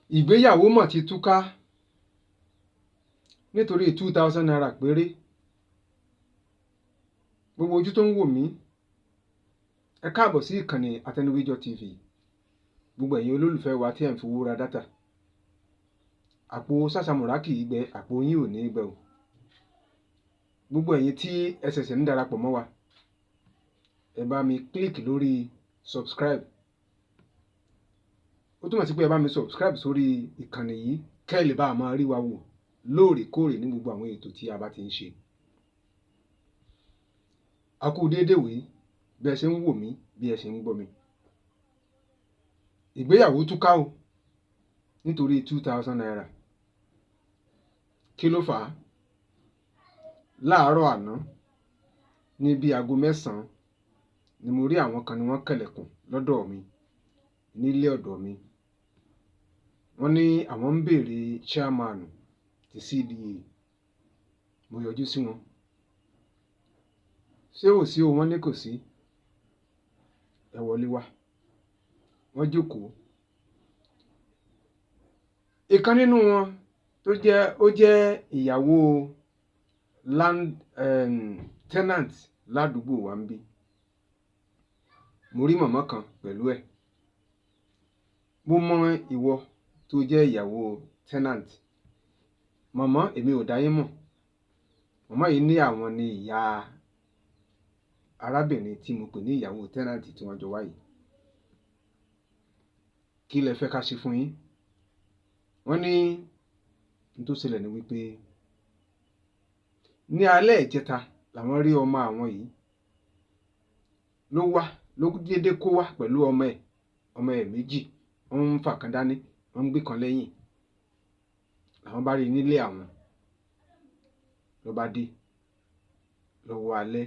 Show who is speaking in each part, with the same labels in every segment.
Speaker 1: Ìgbéyàwó mọ̀ ti túká nítorí ₦2,000 péré. Gbogbo ojú tó ń wò mí, ẹ káàbọ̀ sí ìkànnì Atẹnuwíjọ TV. Gbogbo ẹ̀yin olólùfẹ́ wa tí ẹ̀ ń fowó ra dátà. Àpò sásàmùrà kì í gbẹ, àpò yín ò ní gbẹ o. Gbogbo ẹ̀yin tí ẹ ṣẹ̀ṣẹ̀ ń darapọ̀ mọ́ wa, ẹ bá mi click lórí subscribe. Ó túmọ̀ sí pé ẹ bá mi subscribe sórí ìkànnì yìí kẹ́ ẹ lè bá máa rí wa wò lóòrèkóòrè ní gbogbo àwọn ètò tí a bá ti ń ṣe. A kú déédéé wòyí bí ẹ ṣe ń wò mí, bí ẹ ṣe ń gbọ́ mi. Ìgbéyàwó túká o nítorí ₦2,000. Kí ló fà á? Láàárọ̀ àná ní bí aago 9 ni mo rí àwọn kan ní wọ́n kẹlẹ̀kùn lọ́dọ̀ mi nílé ọ̀dọ̀ mi. Wọ́n ní àwọn ń béèrè chairman ti CDA. Mo yọjú sí wọn. Ṣé ò sí o? Wọ́n ní kò sí. Ẹ wọlé wá. Wọ́n jókòó. Ìkan nínú wọn tó jẹ́ ó jẹ́ ìyàwó land tenant ládùúgbò wa ńbí. Mo rí màmá kan pẹ̀lú ẹ̀. Mo mọ ìwọ tó jẹ́ ìyàwó tenant. Màmá, èmi ò dá yín mọ̀. Màmá yìí ní àwọn ni ìyá arábìnrin tí mo pè ní ìyàwó tenant tí wọ́n jọ wá yìí. Kí lẹ fẹ́ ká ṣe fún yín? Wọ́n ní ohun tó ṣẹlẹ̀ ni wípé ní alẹ́ ìjẹta làwọn rí ọmọ àwọn yìí ló wá, ló dédé kó wá pẹ̀lú ọmọ ẹ̀ méjì. Wọ́n ń fà kan dání, wọ́n ń gbé kan lẹ́yìn. Làwọn bá rí i nílé àwọn ló bá dé lọ́wọ́ alẹ́.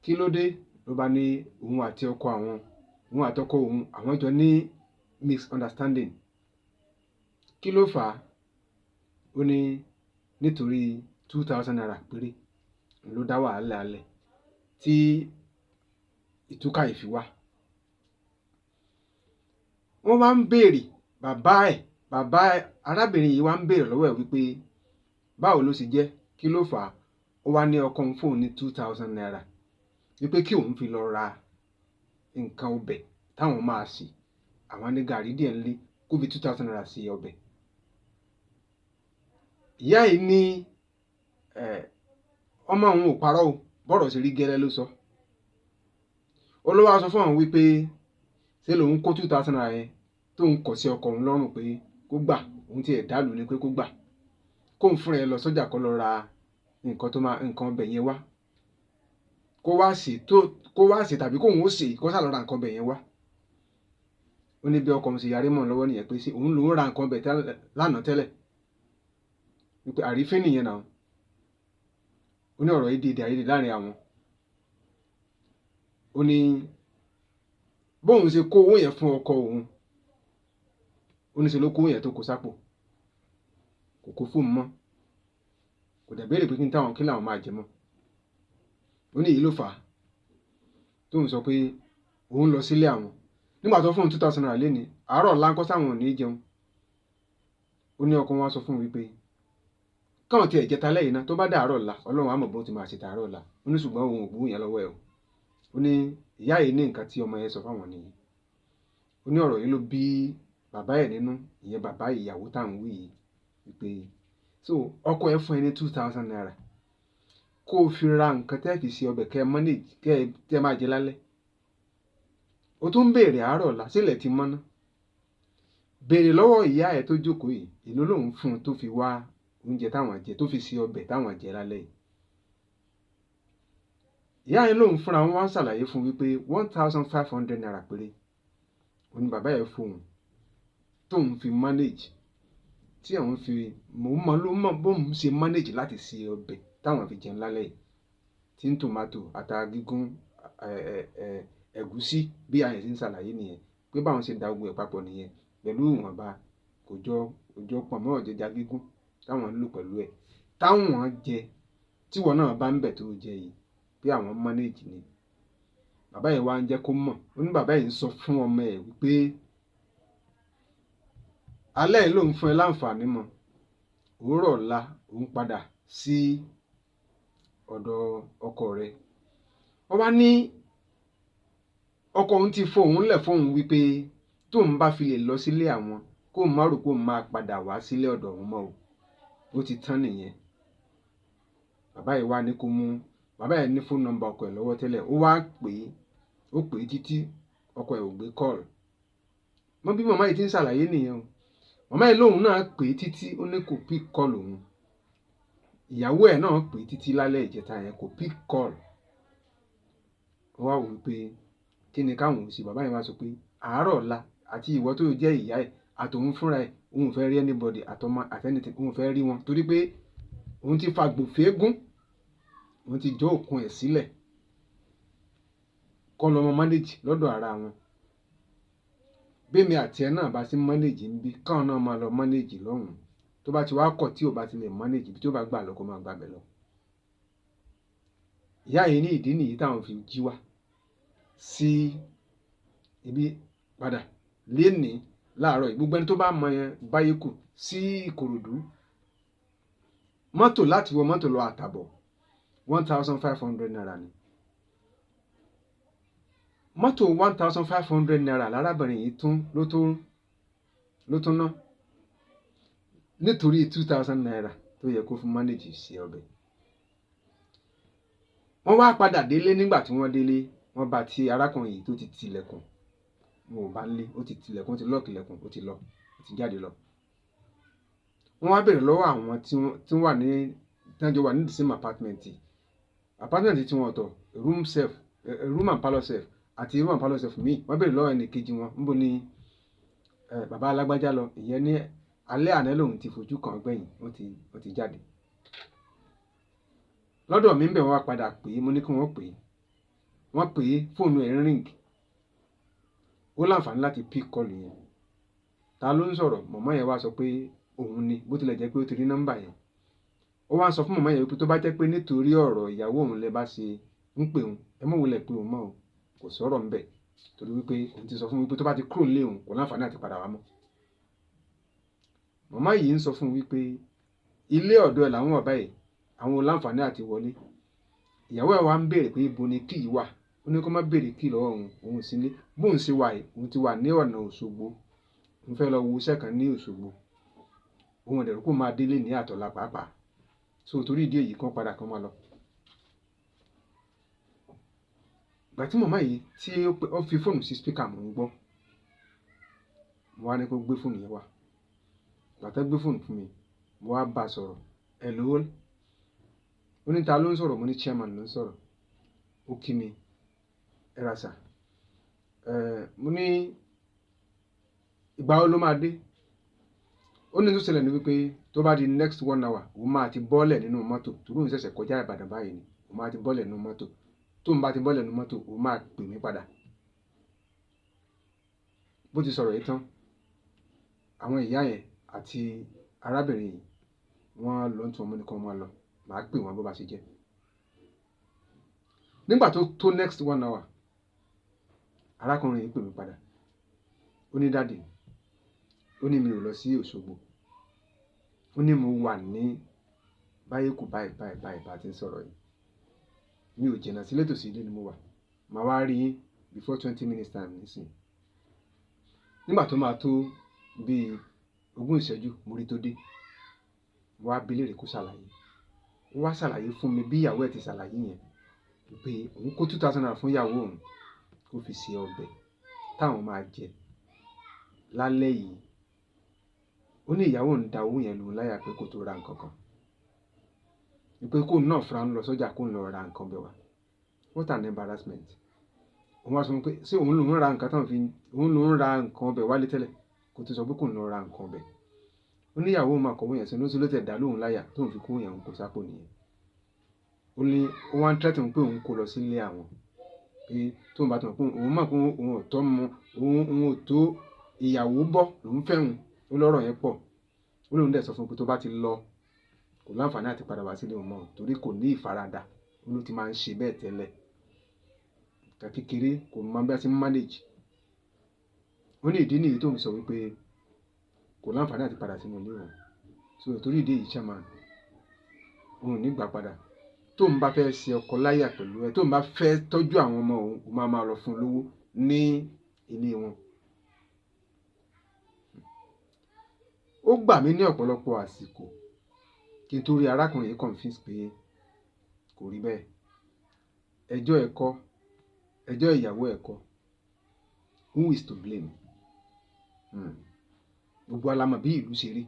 Speaker 1: Kí ló dé? Ló bá ní òun àti ọkọ àwọn, òun àti ọkọ òun, àwọn jọ ní misunderstanding. Kí ló fà á? Ó ní nítorí ₦2,000 péré ló dá wàhálà lẹ̀ tí ìtúká yìí fi wá. Wọ́n wá ń béèrè bàbá ẹ̀, bàbá arábìnrin yìí wá ń béèrè lọ́wọ́ ẹ̀ wípé báwo ló ṣe jẹ́, kí ló fà á? Ó wá ní ọkọ òun fún òun ní ₦2,000 wípé kí òun fi lọ ra nǹkan ọbẹ̀ táwọn máa sè. Àwọn ní gàrí díẹ̀ ńlé, kó fi ₦2,000 ṣe ọbẹ̀. Ìyá yìí ní ọmọ òun ò parọ́ o, bọ́rọ̀ ṣe rí gẹ́lẹ́ ló sọ. Ó ló wá sọ fún àwọn wípé ṣé lòun kó ₦2,000 yẹn tóun kọ̀ sí ọkọ òun lọ́rùn pé kó gbà, òun tiẹ̀ dàlú ni pé kó gbà, kóun fúnra ẹ̀ lọ sọ́jà kó lọ ra nǹkan tó máa nǹkan ọbẹ̀ yẹn wá, kó wá sè tó kó wá sè tàbí kóun ó sè kó sá lọ ra nǹkan ọbẹ̀ yẹn wá. Ó ní bí ọkọ òun ṣe yarí mọ́ òun lọ́wọ́ nìyẹn pé ṣé òun lòún ra nǹkan ọbẹ̀ lánàá tẹ́lẹ̀, wípé àrífín nìyẹn náà. Ó ní ọ̀rọ̀ yìí di èdè àìyedè láàrin àwọn. Ó ní bóun ṣe kó owó yẹn fún ọkọ òun, ó ní ṣe ló kó owó yẹn tó kó sápò, kò kó fóun mọ́, kò dẹ̀ béèrè pé kí n táwọn kí làwọn máa jẹ mọ́. Ó ní èyí ló fà á tóun sọ pé òun lọ sílé àwọn nígbà tó fún òun ₦2,000 lénìí, àárọ̀ ọ̀la ńkọ́ sáwọn ò ní jẹun. Ó ní ọkọ wọn sọ fún un wípé káwọn tiẹ̀ jẹta lẹ́yìn náà, tó bá dàárọ̀ ọ̀la, Ọlọ́run á mọ̀ bó ti máa ṣe tàárọ̀ ọ̀la. Ó ní ṣùgbọ́n òun ò gbowó yẹn lọ́wọ́ ẹ̀ o. Ó ní ìyá yìí ní nǹkan tí ọmọ yẹn sọ fáwọn nìyí. Ó ní ọ̀rọ̀ yìí ló bí bàbá ẹ̀ nínú, ìyẹn bàbá ìyàwó tá à ń wí yìí, wípé so ọkọ ẹ̀ fún ẹ ní ₦2,000 kó o fi ra nǹkan tẹ́ fi ṣe ọbẹ̀ kẹ́ ẹ manage kẹ́ ẹ tẹ́ máa jẹ lálẹ́. O tún ń béèrè àárọ̀ ọ̀la, sílẹ̀ ti mọ́ná. Béèrè lọ́wọ́ ìyá ẹ̀ tó jókòó yìí, èló lòun fún un tó fi wá oúnjẹ táwọn jẹ, tó fi ṣe ọbẹ̀ táwọn jẹ lálẹ́ yìí. Ìyá yẹn lòun fúnra wọn wá ń ṣàlàyé fún un wípé ₦1,500 péré òun ni bàbá ẹ̀ fún òun tóun fi manage, tí òun fi mò ń mọ ló mọ̀ bóun ṣe manage láti ṣe ọbẹ̀ táwọn fi jẹun lálẹ́ yìí, tí ń tòmátò, ata gígún, ẹ̀gúsí. Bí ìyá yẹn ṣe ń ṣàlàyé nìyẹn pé báwọn ṣe da gbogbo ẹ̀ papọ̀ nìyẹn pẹ̀lú ìwọ̀nba kò jọ pọ̀nmọ́ ọ̀jẹ̀já gígún táwọn ń lò pẹ̀lú ẹ̀ táwọn jẹ, tíwọ náà bá ń bẹ̀ tó jẹ yìí pé àwọn manage ni. Bàbá yẹn wá ń jẹ́ kó mọ̀. Ó ní bàbá yìí ń sọ fún ọmọ ẹ̀ wípé Alẹ́ yìí lòun fún ẹ láǹfààní mọ́, òwúrọ̀ ọ̀la òun padà sí ọ̀dọ̀ ọkọ rẹ̀. Wọ́n wá ní ọkọ òun ti fohùn lẹ̀ fóun wípé tóun bá fi lè lọ sílé àwọn, kóun má rò pé òun máa padà wá sílé ọ̀dọ̀ òun mọ́ o. Ó ti tán nìyẹn. Bàbá yìí wá ní kó mú, bàbá yìí ní phone number ọkọ ẹ̀ lọ́wọ́ tẹ́lẹ̀. Ó wá pè é, ó pè é títí ọkọ ẹ̀ ò gbé call. Mọ bí màmá yìí ti ń ṣàlàyé nìyẹn o. Màmá yìí lóun náà pè é títí, ó ní kò pick call òun. Ìyàwó ẹ̀ náà pè é títí lálẹ́ ìjẹta yẹn, kò pick call. Ó wá wò wípé kí ni káwọn ò ṣe. Bàbá yẹn wá sọ pé àárọ̀ ọ̀la àti ìwọ tó jẹ́ ìyá ẹ̀ àtòun fúnra ẹ̀, òun ò fẹ́ rí anybody, àtọmọ àti anything, òun ò fẹ́ rí wọn torí pé òun ti fagbò féégún, òun ti jọ́ òkun ẹ̀ sílẹ̀ kọ́ lọ́mọ manage lọ́dọ̀ ara wọn. Bí èmi àti ẹ náà bá sí manage níbí, káwọn náà máa lọ manage lọ́hùn. Tó bá ti wá kọ̀ tí ò bá ti lè manage, ibi tí ó bá gbà lọ kó máa gbà bẹ̀ lọ. Ìyá yìí ní ìdí nìyí táwọn fi jí wá sí ibi padà lénìí láàárọ̀ yìí. Gbogbo ẹni tó bá mọ Báyékù sí Ìkòròdú, mọ́tò láti wọ mọ́tò lọ àtàbọ̀, ₦1,500 ni. Mọ́tò ₦1,500 lárábìnrin yìí tún ló tún ná nítorí ₦2,000 tó yẹ kó fún manage sí ọbẹ̀. Wọ́n wá padà délé. Nígbà tí wọ́n délé, wọ́n bá tí arákùnrin yìí tó ti tilẹ̀kùn. Wọn ò bá ń lé, ó ti tilẹ̀kùn, ó ti lock ilẹ̀kùn, ó ti lọ, ó ti jáde lọ. Wọ́n wá béèrè lọ́wọ́ àwọn tí wọ́n wà ní, tí wọ́n jọ wà ní the same apartment. Apartment tí wọ́n ọ̀tọ̀, room self, room and parlour self àti room and parlour self míì. Wọ́n béèrè lọ́wọ́ ẹnì kejì wọn, níbo ni bàbá alágbájá lọ? Ìyẹn ní alẹ́ àná lòun ti fojú kan gbẹ̀yìn, ó ti jáde. Lọ́dọ̀ mi ń bẹ̀, wọ́n wá padà pè é. Mo ní kí wọ́n pè é. Wọ́n pè é, fóònù ẹ̀ ń ring. Ó láǹfààní láti pick call yẹn. Ta ló ń sọ̀rọ̀? Màmá yẹn wá sọ pé òun ni, bó tilẹ̀ jẹ́ pé ó ti rí nọ́mbà yẹn. Ó wá sọ fún màmá yẹn wípé tó bá jẹ́ pé nítorí ọ̀rọ̀ ìyàwó òun lẹ bá ṣe ń pè òun, ẹ má wulẹ̀ pé òun mọ́ o. Kò sọ̀rọ̀ ńbẹ̀ torí wípé òun ti sọ fún wípé tó bá ti kúrò nílé òun, kò láǹfààní àti padà wá mọ́. Màmá yìí ń sọ fún wípé ilé ọ̀dọ̀ ẹ̀ làwọn wà báyìí, àwọn ò láǹfààní àti wọlé. Ìyàwó ẹ̀ wá ń béèrè pé ibo ni key wà. Ó ní kó má béèrè key lọ́wọ́ òun, òun ò sí nílé. Bóun ṣe wà yìí, òun ti wà ní ọ̀nà Òṣogbo. Òun fẹ́ lọ wo iṣẹ́ kan ní Òṣogbo. Òun ò dẹ̀ rò pé òun máa délé ní àtọ̀la pàápàá. So torí ìdí èyí, kí wọ́n padà, kí wọ́n máa lọ. Ìgbà tí màmá yìí tí ó fi fóònù sí speaker, mò ń gbọ́. Mo wá ní kó gbé fóònù yẹn wá. Ìgbà tó gbé fóònù fún mi, mo wá bá a sọ̀rọ̀. Hello. Ó ní ta ló ń sọ̀rọ̀? Mo ní chairman ló ń sọ̀rọ̀. Ó kí mi. Ẹ ra sir. Mo ní ìgbà wo ló máa dé? Ó ní tó ṣẹlẹ̀ ní wípé tó bá di next one hour, òun máa ti bọ́lẹ̀ nínú mọ́tò torí òun ṣẹ̀ṣẹ̀ kọjá Ìbàdàn báyìí ni. Òun máa ti bọ́lẹ̀ nínú mọ́tò. Tóun bá ti bọ́lẹ̀ nínú mọ́tò, òun máa pè mí padà. Bó ti sọ̀rọ̀ yìí tán, àwọn ìyá yẹn àti arábìnrin yìí wọ́n lọ tí wọ́n mú ní kí wọ́n máa lọ. Màá pè wọ́n bó bá ṣe jẹ́. Nígbà tó tó next one hour, arákùnrin yìí pè mí padà. Ó ní daddy, ó ní mi ò lọ sí Òṣogbo. Ó ní mo wà ní Báyékù báyìí báyìí báyìí bá ti ń sọ̀rọ̀ yìí. Mi ò jìnnà sílé, tòsí ilé ni mo wà. Màá wá rí yín before 20 minutes time nísìnyí. Nígbà tó máa tó bí ogún ìṣẹ́jú, mo rí tó dé. Mo wá bi léèrè kó ṣàlàyé. Ó wá ṣàlàyé fún mi bí ìyàwó ẹ̀ ti ṣàlàyé yẹn wípé òun kó ₦2,000 fún ìyàwó òun kó fi ṣe ọbẹ̀ táwọn máa jẹ lálẹ́ yìí. Ó ní ìyàwó òun da owó yẹn lù ú láyà pé kó tó ra nǹkan kan. Wípé kó náà fúnra ń lọ sọ́jà, kó ń lọ ra nǹkan bẹ̀ wá. What an embarrassment. Òun wá sọ pé ṣé òun lòún ra nǹkan táwọn fi, òun lòún ra nǹkan ọbẹ̀ wálé tẹ́lẹ̀ kó tó sọ pé kó ń lọ ra nǹkan ọbẹ̀. Ó ní ìyàwó òun máa kọ owó yẹn sínú, ó sì ló tẹ̀ dá lóhùn láyà tóun fi kó yẹn, òun kó sápò nìyẹn. Ó ní ó wá ń threaten pé òun kó lọ sílé àwọn, pé tóun bá ti mọ̀ pé òun mọ̀ pé òun ò tọ́ mọ, òun ò tó ìyàwó bọ́ lòún fẹ́ òun. Ó lọ́rọ̀ yẹn pọ̀. Ó lóun dẹ̀ sọ fún un pé tó bá ti lọ, kò láǹfààní àti padà wá sílé òun mọ́ torí kò ní ìfaradà. Ó ló ti máa ń ṣe bẹ́ẹ̀ tẹ́lẹ̀. Nǹkan kékeré kò mọ̀ bí a ṣe ń manage. Ó ní ìdí nìyí tóun sọ wípé Kò láǹfààní àti padà sínú ilé òun. So torí ìdí èyí, chairman, òun ò ní gbà padà. Tóun bá fẹ́ ṣe ọkọ láyà pẹ̀lú ẹ, tóun bá fẹ́ tọ́jú àwọn ọmọ òun, òun máa máa lọ fún un lówó ní ilé wọn. Ó gbà mí ní ọ̀pọ̀lọpọ̀ àsìkò kí n tó rí arákùnrin yìí convince pé kò rí bẹ́ẹ̀. Ẹjọ́ ẹ̀ kọ́, ẹjọ́ ìyàwó ẹ̀ kọ́. Who is to blame? Gbogbo wa la mọ̀ bí ìlú ṣe rí.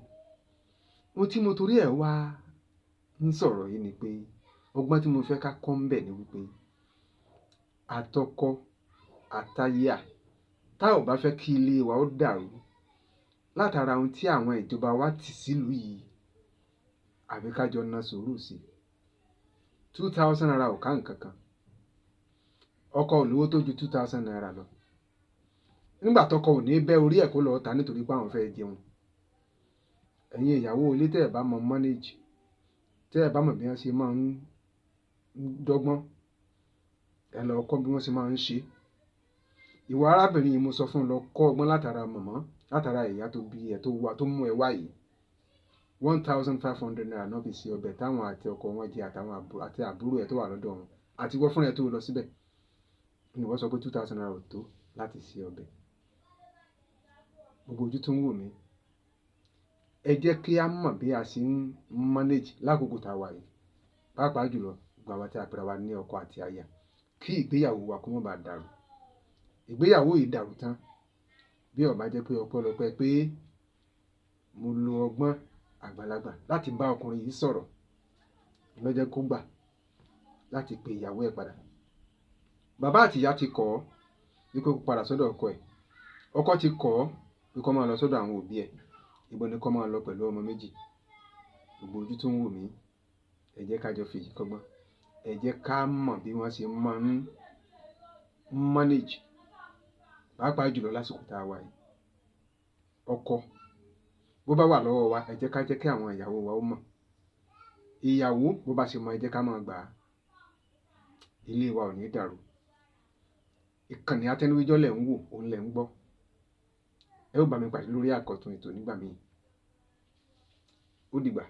Speaker 1: Ohun tí mo torí ẹ̀ wá ń sọ̀rọ̀ yìí ni pé ọgbọ́n tí mo fẹ́ ká kọ́ ń bẹ̀ ni wípé àtọkọ àtaya, tá ò bá fẹ́ kí ilé wa ó dàrú látara ohun tí àwọn ìjọba wa tì sílùú yìí, àbí ká jọ na sùúrù sí i. ₦2,000 ò ká nǹkan kan. Ọkọ ò lówó tó ju ₦2,000 lọ. Nígbà tọkọ ò ní bẹ́ orí ẹ̀ kó lọ tà nítorí pé àwọn fẹ́ jẹun. Ẹ̀yin ìyàwó ilé, tẹ́ ẹ̀ bá mọ manage, tẹ́ ẹ̀ bá mọ̀ bí wọ́n ṣe máa ń dọ́gbọ́n, ẹ lọ kọ́ bí wọ́n ṣe máa ń ṣe. Ìwọ arábìnrin yìí, mo sọ fún un, lọ kọ́ ọgbọ́n látara mọ̀mọ́, látara ìyá tó bí ẹ, tó wá, tó mú ẹ wá yìí. ₦1,500 náà fi ṣe ọbẹ̀ táwọn àti ọkọ wọn jẹ, àtàwọn àti àbúrò ẹ tó wà lọ́dọ̀ wọn, àti ìwọ fúnra ẹ tó lọ síbẹ̀. Ni ìwọ sọ pé ₦2,000 ò tó láti ṣe ọbẹ̀. Gbogbo ojú tó ń wò mí, ẹ jẹ́ kí á mọ̀ bí a ṣe ń manage lákòókò tá a wà yìí. Pàápàá jùlọ, gbogbo àwa tí a pera wa ní ọkọ àti aya, kí ìgbéyàwó wa kó má ba dàrú. Ìgbéyàwó yìí dàrú tán bí ó bá jẹ́ pé ọpẹ́lọpẹ́ pé mo lo ọgbọ́n àgbàlagbà láti bá ọkùnrin yìí sọ̀rọ̀ ló jẹ́ kó gbà láti pe ìyàwó ẹ̀ padà. Bàbá àti ìyá ti kọ̀ ọ́ wípé kó padà sọ́dọ̀ ọkọ ẹ̀. Ọkọ ti kọ̀ ọ́ pé kó máa lọ sọ́dọ̀ àwọn òbí ẹ̀. Ibo ni kó máa lọ pẹ̀lú ọmọ méjì? Gbogbo ojú tó ń wò mí, ẹ jẹ́ ká jọ fi èyí kọ́gbọ́n. Ẹ jẹ́ ká mọ̀ bí wọ́n ṣe máa ń manage, pàápàá jùlọ lásìkò tá a wà yìí. Ọkọ, bó bá wà lọ́wọ́ wa, ẹ jẹ́ ká jẹ́ kí àwọn ìyàwó wa ó mọ̀. Ìyàwó, bó bá ṣe mọ̀, ẹ jẹ́ ká máa gbà á. Ilé wa ò ní dàrú. Ìkànnì Atẹnuwíjọ́ lẹ̀ ń wò, òun lẹ̀ ń gbọ́. Ẹ ó bá mi pàdé lórí àkọ́tun ètò nígbà míì. Ó dìgbà.